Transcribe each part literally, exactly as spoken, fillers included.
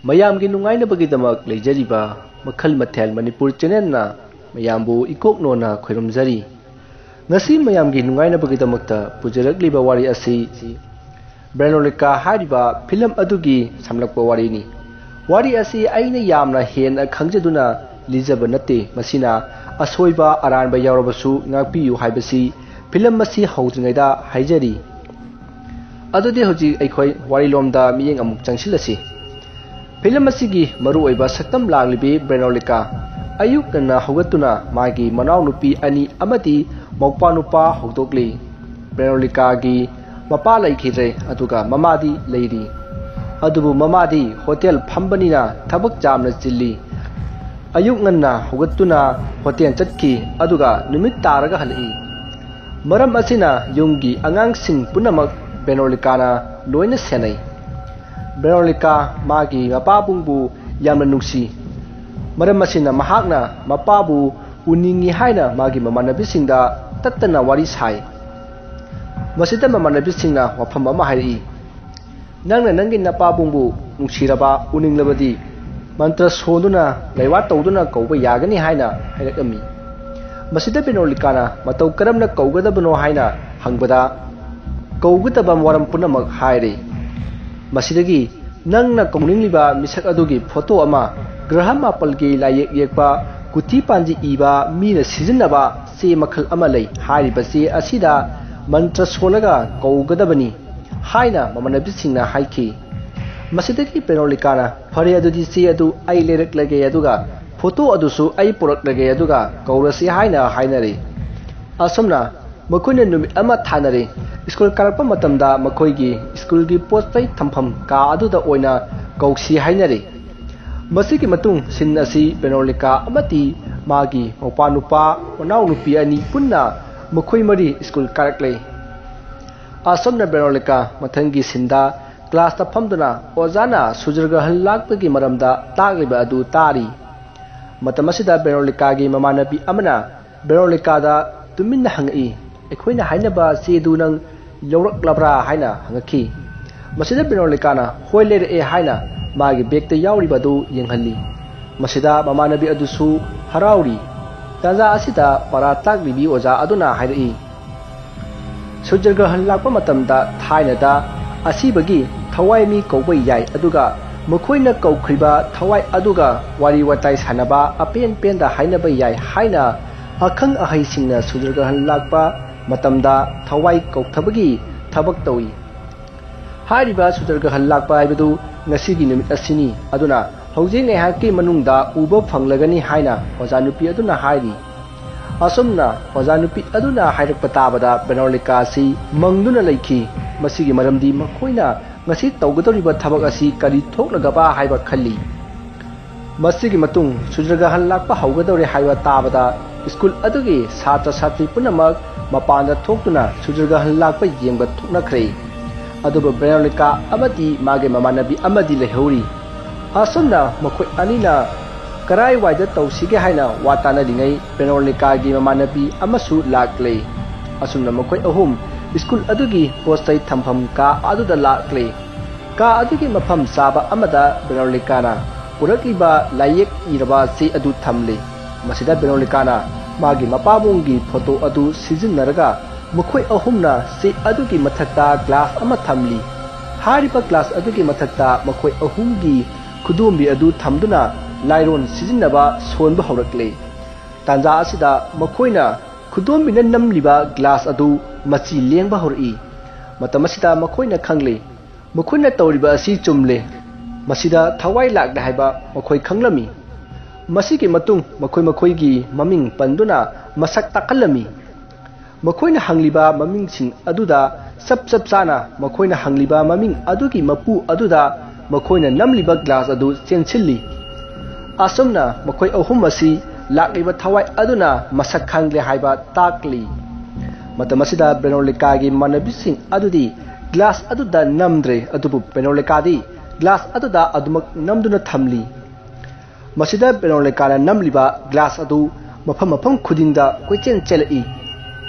ꯃꯌꯥꯝꯒꯤ ꯅꯨꯡꯉꯥꯏꯅꯕꯒꯤꯗꯃꯛ ꯂꯩꯖꯔꯤꯕ ꯃꯈꯜ ꯃꯊꯦꯜ ꯃꯅꯤꯄꯨꯔ ꯆꯦꯅꯦꯜꯅ ꯃꯌꯥꯝꯕꯨ ꯏꯀꯣꯛ ꯅꯣꯟꯅ ꯈꯣꯏꯔꯨꯝꯖꯔꯤ꯫ ꯉꯁꯤ ꯃꯌꯥꯝꯒꯤ ꯅꯨꯡꯉꯥꯏꯅꯕꯒꯤꯗꯃꯛꯇ ꯄꯨꯖꯔꯛꯂꯤꯕ ꯋꯥꯔꯤ ꯑꯁꯤ ꯕ꯭ꯔꯦꯅꯣꯂꯤꯀꯥ ꯍꯥꯏꯔꯤꯕ ꯐꯤꯂꯝ ꯑꯗꯨꯒꯤ ꯁꯝꯂꯛꯄ ꯋꯥꯔꯤꯅꯤ꯫ ꯋꯥꯔꯤ ꯑꯁꯤ ꯑꯩꯅ ꯌꯥꯝꯅ ꯍꯦꯟꯅ ꯈꯪꯖꯗꯨꯅ ꯂꯤꯖꯕ ꯅꯠꯇꯦ꯫ ꯃꯁꯤꯅ ꯑꯁꯣꯏꯕ ꯑꯔꯥꯟꯕ ꯌꯥꯎꯔꯕꯁꯨ ꯉꯥꯛꯄꯤꯌꯨ ꯍꯥꯏꯕꯁꯤ ꯐꯤꯂꯝ ꯑꯁꯤ ꯍꯧꯗ꯭ꯔꯤꯉꯩꯗ ꯍꯥꯏꯖꯔꯤ꯫ ꯑꯗꯨꯗꯤ ꯍꯧꯖꯤꯛ ꯑꯩꯈꯣꯏ ꯋꯥꯔꯤꯂꯣꯝꯗ ꯃꯤꯠꯌꯦꯡ ꯑꯃꯨꯛ ꯆꯪꯁꯤꯜꯂꯁꯤ꯫ ꯐꯤꯂꯝ ꯑꯁꯤꯒꯤ ꯃꯔꯨꯑꯣꯏꯕ ꯁꯛꯇꯝ ꯂꯥꯡꯂꯤꯕꯤ ꯕ꯭ꯔꯦꯅꯣꯂꯤꯀꯥ ꯑꯌꯨꯛ ꯉꯟꯅ ꯍꯧꯒꯠꯇꯨꯅ ꯃꯥꯒꯤ ꯃꯅꯥꯎꯅꯨꯄꯤ ꯑꯅꯤ ꯑꯃꯗꯤ ꯃꯧꯄꯥ ꯅꯨꯄꯥ ꯍꯧꯗꯣꯛꯂꯤ꯫ ꯕ꯭ꯔꯦꯅꯣꯂꯤꯀꯥꯒꯤ ꯃꯄꯥ ꯂꯩꯈꯤꯗ꯭ꯔꯦ, ꯑꯗꯨꯒ ꯃꯃꯥꯗꯤ ꯂꯩꯔꯤ꯫ ꯑꯗꯨꯕꯨ ꯃꯃꯥꯗꯤ ꯍꯣꯇꯦꯜ ꯐꯝꯕꯅꯤꯅ ꯊꯕꯛ ꯌꯥꯝꯅ ꯆꯤꯜꯂꯤ꯫ ꯑꯌꯨꯛ ꯉꯟꯅ ꯍꯧꯒꯠꯇꯨꯅ ꯍꯣꯇꯦꯜ ꯆꯠꯈꯤ, ꯑꯗꯨꯒ ꯅꯨꯃꯤꯠ ꯇꯥꯔꯒ ꯍꯜꯂꯛꯏ꯫ ꯃꯔꯝ ꯑꯁꯤꯅ ꯌꯨꯝꯒꯤ ꯑꯉꯥꯡꯁꯤꯡ ꯄꯨꯝꯅꯃꯛ ꯕ꯭ꯔꯦꯅꯣꯂꯤꯀꯥꯅ ꯂꯣꯏꯅ ꯁꯦꯟꯅꯩ꯫ ꯕ꯭ꯔꯦꯅꯣꯂꯤꯀꯥ ꯃꯥꯒꯤ ꯃꯄꯥꯕꯨꯡꯕꯨ ꯌꯥꯝꯅ ꯅꯨꯡꯁꯤ꯫ ꯃꯔꯝ ꯑꯁꯤꯅ ꯃꯍꯥꯛꯅ ꯃꯄꯥꯕꯨ ꯎꯅꯤꯡꯏ ꯍꯥꯏꯅ ꯃꯥꯒꯤ ꯃꯃꯥꯟꯅꯕꯤꯁꯤꯡꯗ ꯇꯠꯇꯅ ꯋꯥꯔꯤ ꯁꯥꯏ꯫ ꯃꯁꯤꯗ ꯃꯃꯥꯟꯅꯕꯤꯁꯤꯡꯅ ꯋꯥꯐꯝ ꯑꯃ ꯍꯥꯏꯔꯛꯏ꯫ "ꯅꯪꯅ ꯅꯪꯒꯤ ꯅꯄꯥꯕꯨꯡꯕꯨ ꯅꯨꯡꯁꯤꯔꯕ ꯎꯅꯤꯡꯂꯕꯗꯤ ꯃꯟꯇ꯭ꯔ ꯁꯣꯟꯗꯨꯅ ꯂꯩꯋꯥ ꯇꯧꯗꯨꯅ ꯀꯧꯕ ꯌꯥꯒꯅꯤ" ꯍꯥꯏꯅ ꯍꯥꯏꯔꯛꯂꯝꯃꯤ꯫ ꯃꯁꯤꯗ ꯕ꯭ꯔꯦꯅꯣꯂꯤꯀꯥꯅ ꯃꯇꯧ ꯀꯔꯝꯅ ꯀꯧꯒꯗꯕꯅꯣ ꯍꯥꯏꯅ ꯍꯪꯕꯗ, "ꯀꯧꯒꯗꯕ ꯋꯥꯔꯝ ꯄꯨꯝꯅꯃꯛ ꯍꯥꯏꯔꯦ꯫ ꯃꯁꯤꯗꯒꯤ ꯅꯪꯅ ꯀꯧꯅꯤꯡꯂꯤꯕ ꯃꯤꯁꯛ ꯑꯗꯨꯒꯤ ꯐꯣꯇꯣ ꯑꯃ, ꯒ꯭ꯔꯍ ꯃꯥꯄꯜꯒꯤ ꯂꯥꯏꯌꯦꯛ ꯌꯦꯛꯄ, ꯀꯨꯊꯤ ꯄꯥꯟꯖꯤ ꯏꯕ ꯃꯤꯅ ꯁꯤꯖꯤꯟꯅꯕ ꯆꯦ ꯃꯈꯜ ꯑꯃ ꯂꯩ꯫ ꯍꯥꯏꯔꯤꯕ ꯆꯦ ꯑꯁꯤꯗ ꯃꯟꯇ꯭ꯔ ꯁꯣꯜꯂꯒ ꯀꯧꯒꯗꯕꯅꯤ" ꯍꯥꯏꯅ ꯃꯃꯥꯟꯅꯕꯤꯁꯤꯡꯅ ꯍꯥꯏꯈꯤ꯫ ꯃꯁꯤꯗꯒꯤ ꯕ꯭ꯔꯦꯅꯣꯂꯤꯀꯥꯅ, "ꯐꯔꯦ, ꯑꯗꯨꯗꯤ ꯆꯦ ꯑꯗꯨ ꯑꯩ ꯂꯩꯔꯛꯂꯒꯦ, ꯑꯗꯨꯒ ꯐꯣꯇꯣ ꯑꯗꯨꯁꯨ ꯑꯩ ꯄꯨꯔꯛꯂꯒꯦ, ꯑꯗꯨꯒ ꯀꯧꯔꯁꯤ" ꯍꯥꯏꯅ ꯍꯥꯏꯅꯔꯦ꯫ ꯑꯁꯨꯝꯅ ꯃꯈꯣꯏꯅ ꯅꯨꯃꯤꯠ ꯑꯃ ꯊꯥꯅꯔꯦ꯫ ꯁ꯭ꯀꯨꯜ ꯀꯥꯔꯛꯄ ꯃꯇꯝꯗ ꯃꯈꯣꯏꯒꯤ ꯁ꯭ꯀꯨꯜꯒꯤ ꯄꯣꯠ ꯆꯩ ꯊꯝꯐꯝ ꯀꯥ ꯑꯗꯨꯗ ꯑꯣꯏꯅ ꯀꯧꯁꯤ ꯍꯥꯏꯅꯔꯦ꯫ ꯃꯁꯤꯒꯤ ꯃꯇꯨꯡ ꯁꯤꯟ ꯑꯁꯤ ꯕ꯭ꯔꯦꯅꯣꯂꯤꯀꯥ ꯑꯃꯗꯤ ꯃꯥꯒꯤ ꯃꯧꯄꯥ ꯅꯨꯄꯥ, ꯃꯅꯥꯎꯅꯨꯄꯤ ꯑꯅꯤ ꯄꯨꯟꯅ ꯃꯈꯣꯏ ꯃꯔꯤ ꯁ꯭ꯀꯨꯜ ꯀꯥꯔꯛꯂꯦ꯫ ꯑꯁꯨꯝꯅ ꯕ꯭ꯔꯦꯅꯣꯂꯤꯀꯥ ꯃꯊꯪꯒꯤ ꯁꯤꯟꯗ ꯀ꯭ꯂꯥꯁꯇ ꯐꯝꯗꯨꯅ ꯑꯣꯖꯥꯅ ꯁꯨꯔꯖꯒ꯭ꯔꯍꯟ ꯂꯥꯛꯄꯒꯤ ꯃꯔꯝꯗ ꯇꯥꯛꯂꯤꯕ ꯑꯗꯨ ꯇꯥꯔꯤ꯫ ꯃꯇꯝ ꯑꯁꯤꯗ ꯕ꯭ꯔꯦꯅꯣꯂꯤꯀꯥꯒꯤ ꯃꯃꯥꯟꯅꯕꯤ ꯑꯃꯅ ꯕ꯭ꯔꯦꯅꯣꯂꯤꯀꯥꯗ ꯇꯨꯃꯤꯟꯅ ꯍꯪꯉꯛꯏ, "ꯑꯩꯈꯣꯏꯅ ꯍꯥꯏꯅꯕ ꯆꯦꯗꯨ ꯅꯪ ꯂꯧꯔꯛꯂꯕ꯭ꯔꯥ?" ꯍꯥꯏꯅ ꯍꯪꯉꯛꯈꯤ꯫ ꯃꯁꯤꯗ ꯕ꯭ꯔꯦꯅꯣꯂꯤꯀꯥꯅ "ꯍꯣꯏ, ꯂꯩꯔꯛꯑꯦ" ꯍꯥꯏꯅ ꯃꯥꯒꯤ ꯕꯦꯒꯇ ꯌꯥꯎꯔꯤꯕ ꯑꯗꯨ ꯌꯦꯡꯍꯜꯂꯤ꯫ ꯃꯁꯤꯗ ꯃꯃꯥꯟꯅꯕꯤ ꯑꯗꯨꯁꯨ ꯍꯔꯥꯎꯔꯤ꯫ ꯇꯥꯟꯖꯥ ꯑꯁꯤꯗ ꯄꯔꯥ ꯇꯥꯛꯂꯤꯕꯤ ꯑꯣꯖꯥ ꯑꯗꯨꯅ ꯍꯥꯏꯔꯛꯏ, "ꯁꯨꯔꯖꯒ꯭ꯔꯍꯟ ꯂꯥꯛꯄ ꯃꯇꯝꯗ ꯊꯥꯏꯅꯗ ꯑꯁꯤꯕꯒꯤ ꯊꯋꯥꯏ ꯃꯤ ꯀꯧꯕ ꯌꯥꯏ, ꯑꯗꯨꯒ ꯃꯈꯣꯏꯅ ꯀꯧꯈ꯭ꯔꯤꯕ ꯊꯋꯥꯏ ꯑꯗꯨꯒ ꯋꯥꯔꯤ ꯋꯥꯇꯥꯏ ꯁꯥꯟꯅꯕ, ꯑꯄꯦꯟ ꯄꯦꯟꯗ ꯍꯥꯏꯅꯕ ꯌꯥꯏ" ꯍꯥꯏꯅ ꯑꯈꯪ ꯑꯍꯩꯁꯤꯡꯅ ꯁꯨꯔꯖꯒ꯭ꯔꯍꯟ ꯂꯥꯛꯄ ꯃꯇꯝꯗ ꯊꯋꯥꯏ ꯀꯧꯊꯕꯒꯤ ꯊꯕꯛ ꯇꯧꯏ꯫ ꯍꯥꯏꯔꯤꯕ ꯁꯨꯔꯖꯒ꯭ꯔꯍꯟ ꯂꯥꯛꯄ ꯍꯥꯏꯕꯗꯨ ꯉꯁꯤꯒꯤ ꯅꯨꯃꯤꯠ ꯑꯁꯤꯅꯤ, ꯑꯗꯨꯅ ꯍꯧꯖꯤꯛ ꯉꯥꯏꯍꯥꯛꯀꯤ ꯃꯅꯨꯡꯗ ꯎꯕ ꯐꯪꯂꯒꯅꯤ ꯍꯥꯏꯅ ꯑꯣꯖꯥ ꯅꯨꯄꯤ ꯑꯗꯨꯅ ꯍꯥꯏꯔꯤ꯫ ꯑꯁꯨꯝꯅ ꯑꯣꯖꯥ ꯅꯨꯄꯤ ꯑꯗꯨꯅ ꯍꯥꯏꯔꯛꯄ ꯇꯥꯕꯗ ꯕꯦꯅꯣꯂꯤꯀꯥ ꯑꯁꯤ ꯃꯪꯗꯨꯅ ꯂꯩꯈꯤ꯫ ꯃꯁꯤꯒꯤ ꯃꯔꯝꯗꯤ ꯃꯈꯣꯏꯅ ꯉꯁꯤ ꯇꯧꯒꯗꯧꯔꯤꯕ ꯊꯕꯛ ꯑꯁꯤ ꯀꯔꯤ ꯊꯣꯛꯂꯒꯕ ꯍꯥꯏꯕ ꯈꯜꯂꯤ꯫ ꯃꯁꯤꯒꯤ ꯃꯇꯨꯡ ꯁꯨꯔꯖꯒ꯭ꯔꯍꯟ ꯂꯥꯛꯄ ꯍꯧꯒꯗꯧꯔꯦ ꯍꯥꯏꯕ ꯇꯥꯕꯗ ꯁ꯭ꯀꯨꯜ ꯑꯗꯨꯒꯤ ꯁꯥꯇ꯭ꯔ ꯁꯥꯇ꯭ꯔꯤ ꯄꯨꯝꯅꯃꯛ ꯃꯄꯥꯟꯗ ꯊꯣꯛꯇꯨꯅ ꯁꯨꯔꯖꯒ꯭ꯔꯍꯟ ꯂꯥꯛꯄ ꯌꯦꯡꯕ ꯊꯣꯛꯅꯈ꯭ꯔꯦ꯫ ꯑꯗꯨꯕꯨ ꯕꯦꯅꯣꯂꯤꯀꯥ ꯑꯃꯗꯤ ꯃꯥꯒꯤ ꯃꯃꯥꯟꯅꯕꯤ ꯑꯃꯗꯤ ꯂꯩꯍꯧꯔꯤ꯫ ꯑꯁꯨꯝꯅ ꯃꯈꯣꯏ ꯑꯅꯤꯅ ꯀꯔꯥꯏꯋꯥꯏꯗ ꯇꯧꯁꯤꯒꯦ ꯍꯥꯏꯅ ꯋꯥ ꯇꯥꯅꯔꯤꯉꯩ ꯕꯦꯅꯣꯂꯤꯀꯥꯒꯤ ꯃꯃꯥꯟꯅꯕꯤ ꯑꯃꯁꯨ ꯂꯥꯛꯂꯦ꯫ ꯑꯁꯨꯝꯅ ꯃꯈꯣꯏ ꯑꯍꯨꯝ ꯁ꯭ꯀꯨꯜ ꯑꯗꯨꯒꯤ ꯄꯣꯠ ꯆꯩ ꯊꯝꯐꯝ ꯀꯥ ꯑꯗꯨꯗ ꯂꯥꯛꯂꯦ꯫ ꯀꯥ ꯑꯗꯨꯒꯤ ꯃꯐꯝ ꯆꯥꯕ ꯑꯃꯗ ꯕꯦꯅꯣꯂꯤꯀꯥꯅ ꯄꯨꯔꯛꯂꯤꯕ ꯂꯥꯏꯌꯦꯛ ꯏꯔꯕ ꯆꯦ ꯑꯗꯨ ꯊꯝꯂꯤ꯫ ꯃꯁꯤꯗ ꯕꯦꯅꯣꯂꯤꯀꯥꯅ ꯃꯥꯒꯤ ꯃꯄꯥꯕꯨꯡꯒꯤ ꯐꯣꯇꯣ ꯑꯗꯨ ꯁꯤꯖꯤꯟꯅꯔꯒ ꯃꯈꯣꯏ ꯑꯍꯨꯝꯅ ꯆꯦ ꯑꯗꯨꯒꯤ ꯃꯊꯛꯇ ꯒ꯭ꯂꯥꯁ ꯑꯃ ꯊꯝꯂꯤ꯫ ꯍꯥꯏꯔꯤꯕ ꯒ꯭ꯂꯥꯁ ꯑꯗꯨꯒꯤ ꯃꯊꯛꯇ ꯃꯈꯣꯏ ꯑꯍꯨꯝꯒꯤ ꯈꯨꯗꯣꯝꯕꯤ ꯑꯗꯨ ꯊꯝꯗꯨꯅ ꯂꯥꯏꯔꯣꯟ ꯁꯤꯖꯤꯟꯅꯕ ꯁꯣꯟꯕ ꯍꯧꯔꯛꯂꯦ꯫ ꯇꯥꯟꯖꯥ ꯑꯁꯤꯗ ꯃꯈꯣꯏꯅ ꯈꯨꯗꯣꯝꯕꯤꯅ ꯅꯝꯂꯤꯕ ꯒ꯭ꯂꯥꯁ ꯑꯗꯨ ꯃꯆꯤ ꯂꯦꯡꯕ ꯍꯧꯔꯛꯏ꯫ ꯃꯇꯝ ꯑꯁꯤꯗ ꯃꯈꯣꯏꯅ ꯈꯪꯂꯦ, ꯃꯈꯣꯏꯅ ꯇꯧꯔꯤꯕ ꯑꯁꯤ ꯆꯨꯝꯂꯦ꯫ ꯃꯁꯤꯗ ꯊꯋꯥꯏ ꯂꯥꯛꯂꯦ ꯍꯥꯏꯕ ꯃꯈꯣꯏ ꯈꯪꯂꯝꯃꯤ꯫ ꯃꯁꯤꯒꯤ ꯃꯇꯨꯡ ꯃꯈꯣꯏ ꯃꯈꯣꯏꯒꯤ ꯃꯃꯤꯡ ꯄꯟꯗꯨꯅ ꯃꯁꯛ ꯇꯥꯛꯍꯜꯂꯝꯃꯤ꯫ ꯃꯈꯣꯏꯅ ꯍꯪꯂꯤꯕ ꯃꯃꯤꯡꯁꯤꯡ ꯑꯗꯨꯗ ꯆꯞ ꯆꯞ ꯆꯥꯅ ꯃꯈꯣꯏꯅ ꯍꯪꯂꯤꯕ ꯃꯃꯤꯡ ꯑꯗꯨꯒꯤ ꯃꯄꯨ ꯑꯗꯨꯗ ꯃꯈꯣꯏꯅ ꯅꯝꯂꯤꯕ ꯒ꯭ꯂꯥꯁ ꯑꯗꯨ ꯆꯦꯟꯁꯤꯜꯂꯤ꯫ ꯑꯁꯨꯝꯅ ꯃꯈꯣꯏ ꯑꯍꯨꯝ ꯑꯁꯤ ꯂꯥꯛꯂꯤꯕ ꯊꯋꯥꯏ ꯑꯗꯨꯅ ꯃꯁꯛ ꯈꯪꯂꯦ ꯍꯥꯏꯕ ꯇꯥꯛꯂꯤ꯫ ꯃꯇꯝ ꯑꯁꯤꯗ ꯕꯦꯅꯣꯂꯤꯀꯥꯒꯤ ꯃꯃꯥꯟꯅꯕꯤꯁꯤꯡ ꯑꯗꯨꯗꯤ ꯒ꯭ꯂꯥꯁ ꯑꯗꯨꯗ ꯅꯝꯗ꯭ꯔꯦ, ꯑꯗꯨꯕꯨ ꯕꯦꯅꯣꯂꯤꯀꯥꯗꯤ ꯒ꯭ꯂꯥꯁ ꯑꯗꯨꯗ ꯑꯗꯨꯃꯛ ꯅꯝꯗꯨꯅ ꯊꯝꯂꯤ꯫ ꯃꯁꯤꯗ ꯕꯦꯅꯣꯂꯤꯀꯥꯅ ꯅꯝꯂꯤꯕ ꯒ꯭ꯂꯥꯁ ꯑꯗꯨ ꯃꯐꯝ ꯃꯐꯝ ꯈꯨꯗꯤꯡꯗ ꯀꯣꯏꯆꯦꯟ ꯆꯦꯜꯂꯛꯏ꯫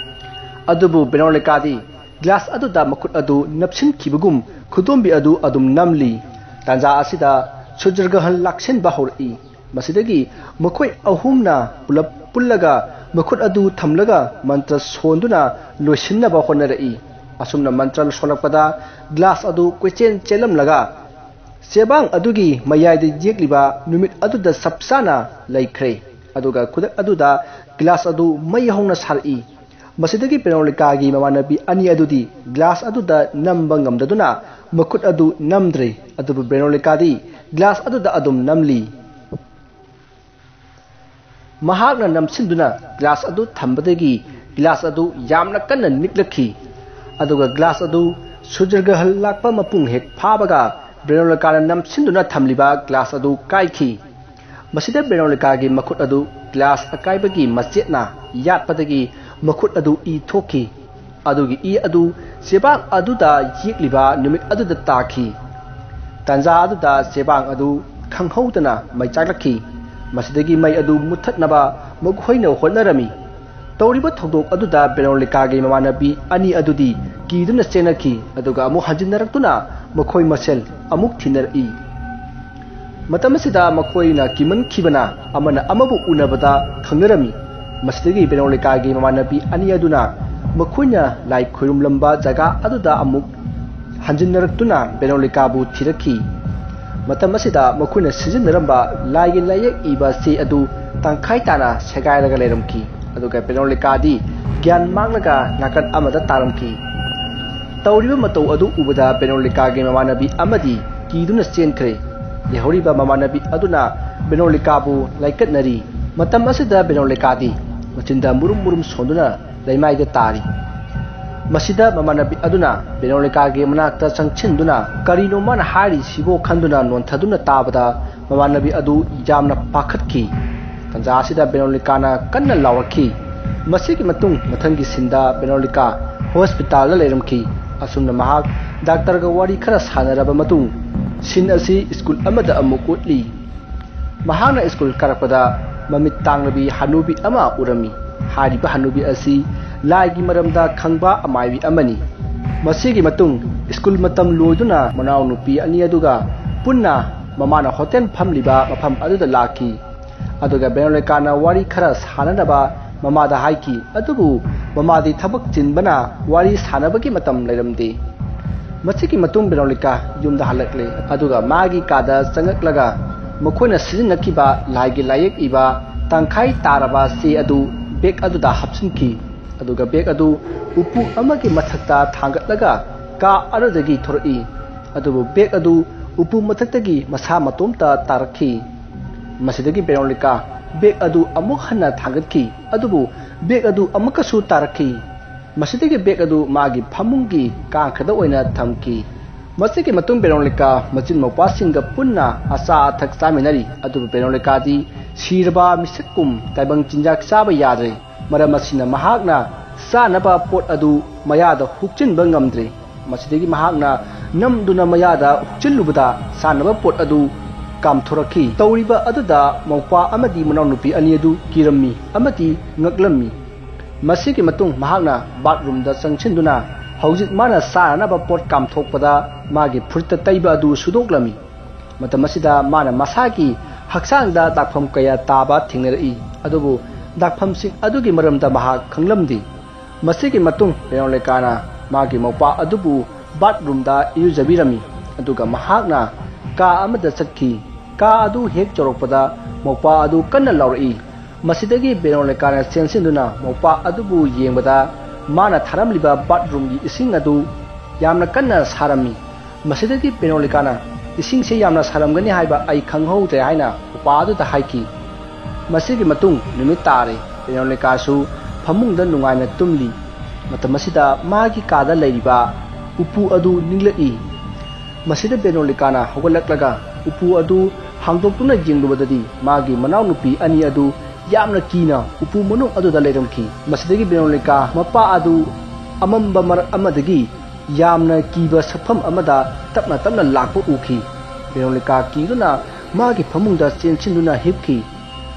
ꯑꯗꯨꯕꯨ ꯕꯦꯅꯣꯂꯤꯀꯥꯗꯤ ꯒ꯭ꯂꯥꯁ ꯑꯗꯨꯗ ꯃꯈꯨꯠ ꯑꯗꯨ ꯅꯞꯁꯤꯟꯈꯤꯕꯒꯨꯝ ꯈꯨꯗꯣꯝꯕꯤ ꯑꯗꯨ ꯑꯗꯨꯝ ꯅꯝꯂꯤ꯫ ꯇꯥꯟꯖꯥ ꯑꯁꯤꯗ ꯁꯨꯔꯖꯒ꯭ꯔꯍꯟ ꯂꯥꯛꯁꯤꯟꯕ ꯍꯧꯔꯛꯏ꯫ ꯃꯁꯤꯗꯒꯤ ꯃꯈꯣꯏ ꯑꯍꯨꯝꯅ ꯄꯨꯂꯞ ꯄꯨꯜꯂꯒ ꯃꯈꯨꯠ ꯑꯗꯨ ꯊꯝꯂꯒ ꯃꯟꯇ꯭ꯔ ꯁꯣꯟꯗꯨꯅ ꯂꯣꯏꯁꯤꯟꯅꯕ ꯍꯣꯠꯅꯔꯛꯏ꯫ ꯑꯁꯨꯝꯅ ꯃꯟꯇ꯭ꯔ ꯁꯣꯜꯂꯛꯄꯗ ꯒ꯭ꯂꯥꯁ ꯑꯗꯨ ꯀꯣꯏꯆꯦꯟ ꯆꯦꯜꯂꯝꯂꯒ ꯆꯦꯕꯥꯡ ꯑꯗꯨꯒꯤ ꯃꯌꯥꯏꯗ ꯌꯦꯛꯂꯤꯕ ꯅꯨꯃꯤꯠ ꯑꯗꯨꯗ ꯆꯞ ꯆꯥꯅ ꯂꯩꯈ꯭ꯔꯦ꯫ ꯑꯗꯨꯒ ꯈꯨꯗꯛ ꯑꯗꯨꯗ ꯒ꯭ꯂꯥꯁ ꯑꯗꯨ ꯃꯩ ꯍꯧꯅ ꯁꯥꯔꯛꯏ꯫ ꯃꯁꯤꯗꯒꯤ ꯕꯦꯅꯣꯂꯤꯀꯥꯒꯤ ꯃꯃꯥꯟꯅꯕꯤ ꯑꯅꯤ ꯑꯗꯨꯗꯤ ꯒ꯭ꯂꯥꯁ ꯑꯗꯨꯗ ꯅꯝꯕ ꯉꯝꯗꯗꯨꯅ ꯃꯈꯨꯠ ꯑꯗꯨ ꯅꯝꯗ꯭ꯔꯦ꯫ ꯑꯗꯨꯕꯨ ꯕꯦꯅꯣꯂꯤꯀꯥꯗꯤ ꯒ꯭ꯂꯥꯁ ꯑꯗꯨꯗ ꯑꯗꯨꯝ ꯅꯝꯂꯤ꯫ ꯃꯍꯥꯛꯅ ꯅꯝꯁꯤꯟꯗꯨꯅ ꯒ꯭ꯂꯥꯁ ꯑꯗꯨ ꯊꯝꯕꯗꯒꯤ ꯒ꯭ꯂꯥꯁ ꯑꯗꯨ ꯌꯥꯝꯅ ꯀꯟꯅ ꯅꯤꯛꯂꯛꯈꯤ꯫ ꯑꯗꯨꯒ ꯒ꯭ꯂꯥꯁ ꯑꯗꯨ ꯁꯨꯔꯖꯒ꯭ꯔꯍꯟ ꯂꯥꯛꯄ ꯃꯄꯨꯡ ꯍꯦꯛ ꯐꯥꯕꯒ ꯕꯦꯅꯣꯂꯤꯀꯥꯅ ꯅꯝꯁꯤꯟꯗꯨꯅ ꯊꯝꯂꯤꯕ ꯒ꯭ꯂꯥꯁ ꯑꯗꯨ ꯀꯥꯏꯈꯤ꯫ ꯃꯁꯤꯗ ꯕꯦꯅꯣꯂꯤꯀꯥꯒꯤ ꯃꯈꯨꯠ ꯑꯗꯨ ꯒ꯭ꯂꯥꯁ ꯑꯀꯥꯏꯕꯒꯤ ꯃꯆꯦꯠꯅ ꯌꯥꯠꯄꯗꯒꯤ ꯃꯈꯨꯠ ꯑꯗꯨ ꯏ ꯊꯣꯛꯈꯤ꯫ ꯑꯗꯨꯒꯤ ꯏ ꯑꯗꯨ ꯆꯦꯕꯥꯡ ꯑꯗꯨꯗ ꯌꯦꯛꯂꯤꯕ ꯅꯨꯃꯤꯠ ꯑꯗꯨꯗ ꯇꯥꯈꯤ꯫ ꯇꯥꯟꯖꯥ ꯑꯗꯨꯗ ꯆꯦꯕꯥꯡ ꯑꯗꯨ ꯈꯪꯍꯧꯗꯅ ꯃꯩ ꯆꯥꯛꯂꯛꯈꯤ꯫ ꯃꯁꯤꯗꯒꯤ ꯃꯩ ꯑꯗꯨ ꯃꯨꯠꯊꯠꯅꯕ ꯃꯈꯣꯏꯅ ꯍꯣꯠꯅꯔꯝꯃꯤ꯫ ꯇꯧꯔꯤꯕ ꯊꯧꯗꯣꯛ ꯑꯗꯨꯗ ꯕꯦꯅꯣꯂꯤꯀꯥꯒꯤ ꯃꯃꯥꯟꯅꯕꯤ ꯑꯅꯤ ꯑꯗꯨꯗꯤ ꯀꯤꯗꯨꯅ ꯆꯦꯟꯅꯈꯤ, ꯑꯗꯨꯒ ꯑꯃꯨꯛ ꯍꯟꯖꯤꯟꯅꯔꯛꯇꯨꯅ ꯃꯈꯣꯏ ꯃꯁꯦꯜ ꯑꯃꯨꯛ ꯊꯤꯅꯔꯛꯏ꯫ ꯃꯇꯝ ꯑꯁꯤꯗ ꯃꯈꯣꯏꯅ ꯀꯤꯃꯟꯈꯤꯕꯅ ꯑꯃꯅ ꯑꯃꯕꯨ ꯎꯅꯕꯗ ꯈꯪꯅꯔꯝꯃꯤ꯫ ꯃꯁꯤꯗꯒꯤ ꯕꯦꯅꯣꯂꯤꯀꯥꯒꯤ ꯃꯃꯥꯟꯅꯕꯤ ꯑꯅꯤ ꯑꯗꯨꯅ ꯃꯈꯣꯏꯅ ꯂꯥꯏ ꯈꯣꯏꯔꯨꯝꯂꯝꯕ ꯖꯒꯥ ꯑꯗꯨꯗ ꯑꯃꯨꯛ ꯍꯟꯖꯤꯟꯅꯔꯛꯇꯨꯅ ꯕꯦꯅꯣꯂꯤꯀꯥꯕꯨ ꯊꯤꯔꯛꯈꯤ꯫ ꯃꯇꯝ ꯑꯁꯤꯗ ꯃꯈꯣꯏꯅ ꯁꯤꯖꯤꯟꯅꯔꯝꯕ ꯂꯥꯏꯒꯤ ꯂꯥꯏꯌꯦꯛ ꯏꯕ ꯆꯦ ꯑꯗꯨ ꯇꯪꯈꯥꯏ ꯇꯥꯅ ꯁꯦꯒꯥꯏꯔꯒ ꯂꯩꯔꯝꯈꯤ꯫ ꯑꯗꯨꯒ ꯕꯦꯅꯣꯂꯤꯀꯥꯗꯤ ꯒ꯭ꯌꯥꯟ ꯃꯥꯡꯂꯒ ꯅꯥꯀꯟ ꯑꯃꯗ ꯇꯥꯔꯝꯈꯤ꯫ ꯇꯧꯔꯤꯕ ꯃꯇꯧ ꯑꯗꯨ ꯎꯕꯗ ꯕꯦꯅꯣꯂꯤꯀꯥꯒꯤ ꯃꯃꯥꯟꯅꯕꯤ ꯑꯃꯗꯤ ꯀꯤꯗꯨꯅ ꯆꯦꯟꯈ꯭ꯔꯦ꯫ ꯂꯩꯍꯧꯔꯤꯕ ꯃꯃꯥꯟꯅꯕꯤ ꯑꯗꯨꯅ ꯕꯦꯅꯣꯂꯤꯀꯥꯕꯨ ꯂꯥꯏꯀꯠꯅꯔꯤ꯫ ꯃꯇꯝ ꯑꯁꯤꯗ ꯕꯦꯅꯣꯂꯤꯀꯥꯗꯤ ꯃꯆꯤꯟꯗ ꯃꯨꯔꯨꯝ ꯃꯨꯔꯨꯝ ꯁꯣꯟꯗꯨꯅ ꯂꯩꯃꯥꯏꯗ ꯇꯥꯔꯤ꯫ ꯃꯁꯤꯗ ꯃꯃꯥꯟꯅꯕꯤ ꯑꯗꯨꯅ ꯕꯦꯅꯣꯂꯤꯀꯥꯒꯤ ꯃꯅꯥꯛꯇ ꯆꯪꯁꯤꯟꯗꯨꯅ ꯀꯔꯤꯅꯣ ꯃꯥꯅ ꯍꯥꯏꯔꯤꯁꯤꯕꯣ ꯈꯟꯗꯨꯅ ꯅꯣꯟꯊꯗꯨꯅ ꯇꯥꯕꯗ ꯃꯃꯥꯟꯅꯕꯤ ꯑꯗꯨ ꯌꯥꯝꯅ ꯄꯥꯈꯠꯈꯤ꯫ ꯇꯥꯟꯖꯥ ꯑꯁꯤꯗ ꯕꯦꯅꯣꯂꯤꯀꯥꯅ ꯀꯟꯅ ꯂꯥꯎꯔꯛꯈꯤ꯫ ꯃꯁꯤꯒꯤ ꯃꯇꯨꯡ ꯃꯊꯪꯒꯤ ꯁꯤꯟꯗ ꯕꯦꯅꯣꯂꯤꯀꯥ ꯍꯣꯁꯄꯤꯇꯥꯜꯗ ꯂꯩꯔꯝꯈꯤ꯫ ꯑꯁꯨꯝꯅ ꯃꯍꯥꯛ ꯗꯥꯛꯇꯔꯒ ꯋꯥꯔꯤ ꯈꯔ ꯁꯥꯟꯅꯔꯕ ꯃꯇꯨꯡ ꯁꯤꯟ ꯑꯁꯤ ꯁ꯭ꯀꯨꯜ ꯑꯃꯗ ꯑꯃꯨꯛ ꯎꯠꯂꯤ꯫ ꯃꯍꯥꯛꯅ ꯁ꯭ꯀꯨꯜ ꯀꯥꯔꯛꯄꯗ ꯃꯃꯤꯠ ꯇꯥꯡꯂꯕꯤ ꯍꯅꯨꯕꯤ ꯑꯃ ꯎꯔꯝꯃꯤ꯫ ꯍꯥꯏꯔꯤꯕ ꯍꯅꯨꯕꯤ ꯑꯁꯤ ꯂꯥꯏꯒꯤ ꯃꯔꯝꯗ ꯈꯪꯕ ꯑꯃꯥꯏꯕꯤ ꯑꯃꯅꯤ꯫ ꯃꯁꯤꯒꯤ ꯃꯇꯨꯡ ꯁ꯭ꯀꯨꯜ ꯃꯇꯝ ꯂꯣꯏꯗꯨꯅ ꯃꯅꯥꯎꯅꯨꯄꯤ ꯑꯅꯤ ꯑꯗꯨꯒ ꯄꯨꯟꯅ ꯃꯃꯥꯅ ꯍꯣꯇꯦꯜ ꯐꯝꯂꯤꯕ ꯃꯐꯝ ꯑꯗꯨꯗ ꯂꯥꯛꯈꯤ꯫ ꯑꯗꯨꯒ ꯕꯦꯅꯣꯂꯤꯀꯥꯅ ꯋꯥꯔꯤ ꯈꯔ ꯁꯥꯟꯅꯅꯕ ꯃꯃꯥꯗ ꯍꯥꯏꯈꯤ꯫ ꯑꯗꯨꯕꯨ ꯃꯃꯥꯗꯤ ꯊꯕꯛ ꯆꯤꯟꯕꯅ ꯋꯥꯔꯤ ꯁꯥꯟꯅꯕꯒꯤ ꯃꯇꯝ ꯂꯩꯔꯝꯗꯦ꯫ ꯃꯁꯤꯒꯤ ꯃꯇꯨꯡ ꯕꯦꯅꯣꯂꯤꯀꯥ ꯌꯨꯝꯗ ꯍꯜꯂꯛꯂꯦ꯫ ꯑꯗꯨꯒ ꯃꯥꯒꯤ ꯀꯥꯗ ꯆꯪꯉꯛꯂꯒ ꯃꯈꯣꯏꯅ ꯁꯤꯖꯤꯟꯅꯈꯤꯕ ꯂꯥꯏꯒꯤ ꯂꯥꯏꯌꯦꯛ ꯏꯕ ꯇꯪꯈꯥꯏ ꯇꯥꯔꯕ ꯆꯦ ꯑꯗꯨ ꯕꯦꯒ ꯑꯗꯨꯗ ꯍꯥꯞꯆꯤꯟꯈꯤ꯫ ꯑꯗꯨꯒ ꯕꯦꯒ ꯑꯗꯨ ꯎꯄꯨ ꯑꯃꯒꯤ ꯃꯊꯛꯇ ꯊꯥꯡꯒꯠꯂꯒ ꯀꯥ ꯑꯗꯨꯗꯒꯤ ꯊꯣꯔꯛꯏ꯫ ꯑꯗꯨꯕꯨ ꯕꯦꯒ ꯑꯗꯨ ꯎꯄꯨ ꯃꯊꯛꯇꯒꯤ ꯃꯁꯥ ꯃꯇꯣꯝꯇ ꯇꯥꯔꯛꯈꯤ꯫ ꯃꯁꯤꯗꯒꯤ ꯕꯦꯅꯣꯂꯤꯀꯥ ꯕꯦꯒ ꯑꯗꯨ ꯑꯃꯨꯛ ꯍꯟꯅ ꯊꯥꯡꯒꯠꯈꯤ꯫ ꯑꯗꯨꯕꯨ ꯕꯦꯒ ꯑꯗꯨ ꯑꯃꯨꯛꯀꯁꯨ ꯇꯥꯔꯛꯈꯤ꯫ ꯃꯁꯤꯗꯒꯤ ꯕꯦꯒ ꯑꯗꯨ ꯃꯥꯒꯤ ꯐꯃꯨꯡꯒꯤ ꯀꯥꯡꯈꯗ ꯑꯣꯏꯅ ꯊꯝꯈꯤ꯫ ꯃꯁꯤꯒꯤ ꯃꯇꯨꯡ ꯕꯦꯅꯣꯂꯤꯀꯥ ꯃꯆꯤꯟ ꯃꯧꯄ꯭ꯋꯥꯁꯤꯡꯒ ꯄꯨꯟꯅ ꯑꯆꯥ ꯑꯊꯛ ꯆꯥꯃꯤꯟꯅꯔꯤ꯫ ꯑꯗꯨꯕꯨ ꯕꯦꯅꯣꯂꯤꯀꯥꯗꯤ ꯁꯤꯔꯕ ꯃꯤꯁꯛꯀꯨꯝ ꯇꯥꯏꯕꯪ ꯆꯤꯟꯖꯥꯛ ꯆꯥꯕ ꯌꯥꯗ꯭ꯔꯦ꯫ ꯃꯔꯝ ꯑꯁꯤꯅ ꯃꯍꯥꯛꯅ ꯆꯥꯅꯕ ꯄꯣꯠ ꯑꯗꯨ ꯃꯌꯥꯗ ꯍꯨꯛꯆꯤꯟꯕ ꯉꯝꯗ꯭ꯔꯦ꯫ ꯃꯁꯤꯗꯒꯤ ꯃꯍꯥꯛꯅ ꯅꯝꯗꯨꯅ ꯃꯌꯥꯗ ꯍꯨꯛꯆꯤꯜꯂꯨꯕꯗ ꯆꯥꯅꯕ ꯄꯣꯠ ꯑꯗꯨ ꯀꯥꯝꯊꯣꯔꯛꯈꯤ꯫ ꯇꯧꯔꯤꯕ ꯑꯗꯨꯗ ꯃꯧꯄ꯭ꯋꯥ ꯑꯃꯗꯤ ꯃꯅꯥꯎꯅꯨꯄꯤ ꯑꯅꯤ ꯑꯗꯨ ꯀꯤꯔꯝꯃꯤ ꯑꯃꯗꯤ ꯉꯛꯂꯝꯃꯤ꯫ ꯃꯁꯤꯒꯤ ꯃꯇꯨꯡ ꯃꯍꯥꯛꯅ ꯕꯥꯠꯔꯨꯝꯗ ꯆꯪꯁꯤꯟꯗꯨꯅ ꯍꯧꯖꯤꯛ ꯃꯥꯅ ꯆꯥꯅꯅꯕ ꯄꯣꯠ ꯀꯥꯝꯊꯣꯛꯄꯗ ꯃꯥꯒꯤ ꯐꯨꯔꯤꯠꯇ ꯇꯩꯕ ꯑꯗꯨ ꯁꯨꯗꯣꯛꯂꯝꯃꯤ꯫ ꯃꯇꯝ ꯑꯁꯤꯗ ꯃꯥꯅ ꯃꯁꯥꯒꯤ ꯍꯛꯆꯥꯡꯗ ꯗꯥꯛꯐꯝ ꯀꯌꯥ ꯇꯥꯕ ꯊꯦꯡꯅꯔꯛꯏ꯫ ꯑꯗꯨꯕꯨ ꯗꯥꯛꯐꯝꯁꯤꯡ ꯑꯗꯨꯒꯤ ꯃꯔꯝꯗ ꯃꯍꯥꯛ ꯈꯪꯂꯝꯗꯦ꯫ ꯃꯁꯤꯒꯤ ꯃꯇꯨꯡ ꯕꯦꯅꯣꯂꯤꯀꯥꯅ ꯃꯥꯒꯤ ꯃꯧꯄ꯭ꯋꯥ ꯑꯗꯨꯕꯨ ꯕꯥꯠꯔꯨꯝꯗ ꯏꯔꯨꯖꯕꯤꯔꯝꯃꯤ꯫ ꯑꯗꯨꯒ ꯃꯍꯥꯛꯅ ꯀꯥ ꯑꯃꯗ ꯆꯠꯈꯤ꯫ ꯀꯥ ꯑꯗꯨ ꯍꯦꯛ ꯌꯧꯔꯛꯄꯗ ꯃꯧꯄ꯭ꯋꯥ ꯑꯗꯨ ꯀꯟꯅ ꯂꯥꯎꯔꯛꯏ꯫ ꯃꯁꯤꯗꯒꯤ ꯕꯦꯅꯣꯂꯤꯀꯥꯅ ꯆꯦꯟꯁꯤꯟꯗꯨꯅ ꯃꯧꯄ꯭ꯋꯥ ꯑꯗꯨꯕꯨ ꯌꯦꯡꯕꯗ ꯃꯥꯅ ꯊꯥꯔꯝꯂꯤꯕ ꯕꯥꯠꯔꯨꯝꯒꯤ ꯏꯁꯤꯡ ꯑꯗꯨ ꯌꯥꯝꯅ ꯀꯟꯅ ꯁꯥꯔꯝꯃꯤ꯫ ꯃꯁꯤꯗꯒꯤ ꯕꯦꯅꯣꯂꯤꯀꯥꯅ ꯏꯁꯤꯡꯁꯦ ꯌꯥꯝꯅ ꯁꯥꯔꯝꯒꯅꯤ ꯍꯥꯏꯕ ꯑꯩ ꯈꯪꯍꯧꯗ꯭ꯔꯦ ꯍꯥꯏꯅ ꯃꯧꯄ꯭ꯋꯥ ꯑꯗꯨꯗ ꯍꯥꯏꯈꯤ꯫ ꯃꯁꯤꯒꯤ ꯃꯇꯨꯡ ꯅꯨꯃꯤꯠ ꯇꯥꯔꯦ꯫ ꯕꯦꯅꯣꯂꯤꯀꯥꯁꯨ ꯐꯃꯨꯡꯗ ꯅꯨꯡꯉꯥꯏꯅ ꯇꯨꯝꯂꯤ꯫ ꯃꯇꯝ ꯑꯁꯤꯗ ꯃꯥꯒꯤ ꯀꯥꯗ ꯂꯩꯔꯤꯕ ꯎꯄꯨ ꯑꯗꯨ ꯅꯤꯛꯂꯛꯏ꯫ ꯃꯁꯤꯗ ꯕꯦꯅꯣꯂꯤꯀꯥꯅ ꯍꯧꯒꯠꯂꯛꯂꯒ ꯎꯄꯨ ꯑꯗꯨ ꯍꯥꯡꯗꯣꯛꯇꯨꯅ ꯌꯦꯡꯂꯨꯕꯗꯗꯤ ꯃꯥꯒꯤ ꯃꯅꯥꯎꯅꯨꯄꯤ ꯑꯅꯤ ꯑꯗꯨ ꯌꯥꯝꯅ ꯀꯤꯅ ꯎꯄꯨ ꯃꯅꯨꯡ ꯑꯗꯨꯗ ꯂꯩꯔꯝꯈꯤ꯫ ꯃꯁꯤꯗꯒꯤ ꯕꯦꯅꯣꯂꯤꯀꯥ ꯃꯄꯥ ꯑꯗꯨ ꯑꯃꯝꯕ ꯃꯔꯛ ꯑꯃꯗꯒꯤ ꯌꯥꯝꯅ ꯀꯤꯕ ꯁꯛꯐꯝ ꯑꯃꯗ ꯇꯞꯅ ꯇꯞꯅ ꯂꯥꯛꯄ ꯎꯈꯤ꯫ ꯕꯦꯅꯣꯂꯤꯀꯥ ꯀꯤꯗꯨꯅ ꯃꯥꯒꯤ ꯐꯃꯨꯡꯗ ꯆꯦꯟꯁꯤꯟꯗꯨꯅ ꯍꯤꯞꯈꯤ꯫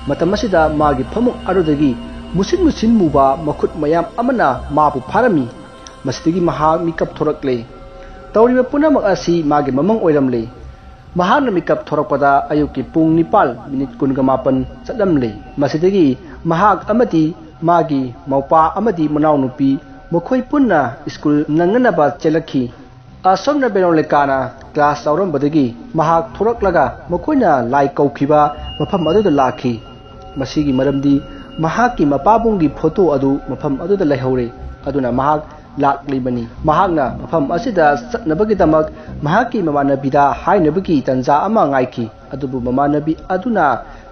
ꯃꯇꯝ ꯑꯁꯤꯗ ꯃꯥꯒꯤ ꯐꯃꯨꯡ ꯑꯗꯨꯗꯒꯤ ꯃꯨꯁꯤꯟ ꯃꯨꯁꯤꯟ ꯃꯨꯕ ꯃꯈꯨꯠ ꯃꯌꯥꯝ ꯑꯃꯅ ꯃꯥꯕꯨ ꯐꯥꯔꯝꯃꯤ꯫ ꯃꯁꯤꯗꯒꯤ ꯃꯍꯥꯛ ꯃꯤꯀꯞ ꯊꯣꯔꯛꯂꯦ꯫ ꯇꯧꯔꯤꯕ ꯄꯨꯝꯅꯃꯛ ꯑꯁꯤ ꯃꯥꯒꯤ ꯃꯃꯪ ꯑꯣꯏꯔꯝꯂꯦ꯫ ꯃꯍꯥꯛꯅ ꯃꯤꯀꯞ ꯊꯣꯔꯛꯄꯗ ꯑꯌꯨꯛꯀꯤ ꯄꯨꯡ ꯅꯤꯄꯥꯜ ꯃꯤꯅꯤꯠ ꯀꯨꯟꯒ ꯃꯥꯄꯟ ꯆꯠꯂꯝꯂꯦ꯫ ꯃꯁꯤꯗꯒꯤ ꯃꯍꯥꯛ ꯑꯃꯗꯤ ꯃꯥꯒꯤ ꯃꯧꯄꯥ ꯑꯃꯗꯤ ꯃꯅꯥꯎꯅꯨꯄꯤ ꯃꯈꯣꯏ ꯄꯨꯟꯅ ꯁ꯭ꯀꯨꯜ ꯅꯪꯅꯅꯕ ꯆꯦꯜꯂꯛꯈꯤ꯫ ꯑꯁꯣꯝꯅ ꯕꯦꯅꯣꯂꯤꯀꯥꯅ ꯀ꯭ꯂꯥꯁ ꯌꯥꯎꯔꯝꯕꯗꯒꯤ ꯃꯍꯥꯛ ꯊꯣꯔꯛꯂꯒ ꯃꯈꯣꯏꯅ ꯂꯥꯏ ꯀꯧꯈꯤꯕ ꯃꯐꯝ ꯑꯗꯨꯗ ꯂꯥꯛꯈꯤ꯫ ꯃꯁꯤꯒꯤ ꯃꯔꯝꯗꯤ ꯃꯍꯥꯛꯀꯤ ꯃꯄꯥꯕꯨꯡꯒꯤ ꯐꯣꯇꯣ ꯑꯗꯨ ꯃꯐꯝ ꯑꯗꯨꯗ ꯂꯩꯍꯧꯔꯦ꯫ ꯑꯗꯨꯅ ꯃꯍꯥꯛ ꯂꯥꯛꯂꯤꯕꯅꯤ꯫ ꯃꯍꯥꯛꯅ ꯃꯐꯝ ꯑꯁꯤꯗ ꯆꯠꯅꯕꯒꯤꯗꯃꯛ ꯃꯍꯥꯛꯀꯤ ꯃꯃꯥꯟꯅꯕꯤꯗ ꯍꯥꯏꯅꯕꯒꯤ ꯇꯟꯖꯥ ꯑꯃ ꯉꯥꯏꯈꯤ꯫ ꯑꯗꯨꯕꯨ ꯃꯃꯥꯟꯅꯕꯤ ꯑꯗꯨꯅ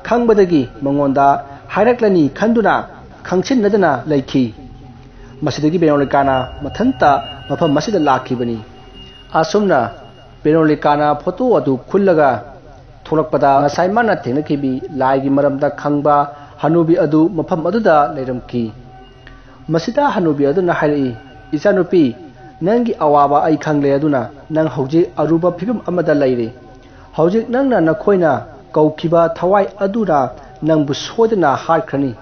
ꯈꯪꯕꯗꯒꯤ ꯃꯉꯣꯟꯗ ꯍꯥꯏꯔꯛꯂꯅꯤ ꯈꯟꯗꯨꯅ ꯈꯪꯁꯤꯟꯅꯗꯅ ꯂꯩꯈꯤ꯫ ꯃꯁꯤꯗꯒꯤ ꯕꯦꯅꯣꯂꯤꯀꯥꯅ ꯃꯊꯟꯇ ꯃꯐꯝ ꯑꯁꯤꯗ ꯂꯥꯛꯈꯤꯕꯅꯤ꯫ ꯑꯁꯨꯝꯅ ꯕꯦꯅꯣꯂꯤꯀꯥꯅ ꯐꯣꯇꯣ ꯑꯗꯨ ꯈꯨꯜꯂꯒ ꯊꯣꯛꯂꯛꯄꯗ ꯉꯁꯥꯏ ꯃꯥꯅ ꯊꯦꯡꯅꯈꯤꯕꯤ ꯂꯥꯏꯒꯤ ꯃꯔꯝꯗ ꯈꯪꯕ ꯍꯅꯨꯕꯤ ꯑꯗꯨ ꯃꯐꯝ ꯑꯗꯨꯗ ꯂꯩꯔꯝꯈꯤ꯫ ꯃꯁꯤꯗ ꯍꯅꯨꯕꯤ ꯑꯗꯨꯅ ꯍꯥꯏꯔꯛꯏ, "ꯏꯆꯥꯅꯨꯄꯤ, ꯅꯪꯒꯤ ꯑꯋꯥꯕ ꯑꯩ ꯈꯪꯂꯦ, ꯑꯗꯨꯅ ꯅꯪ ꯍꯧꯖꯤꯛ ꯑꯔꯨꯕ ꯐꯤꯕꯝ ꯑꯃꯗ ꯂꯩꯔꯦ꯫ ꯍꯧꯖꯤꯛ ꯅꯪꯅ ꯅꯈꯣꯏꯅ ꯀꯧꯈꯤꯕ ꯊꯋꯥꯏ ꯑꯗꯨꯅ ꯅꯪꯕꯨ ꯁꯣꯏꯗꯅ ꯍꯥꯠꯈ꯭ꯔꯅꯤ꯫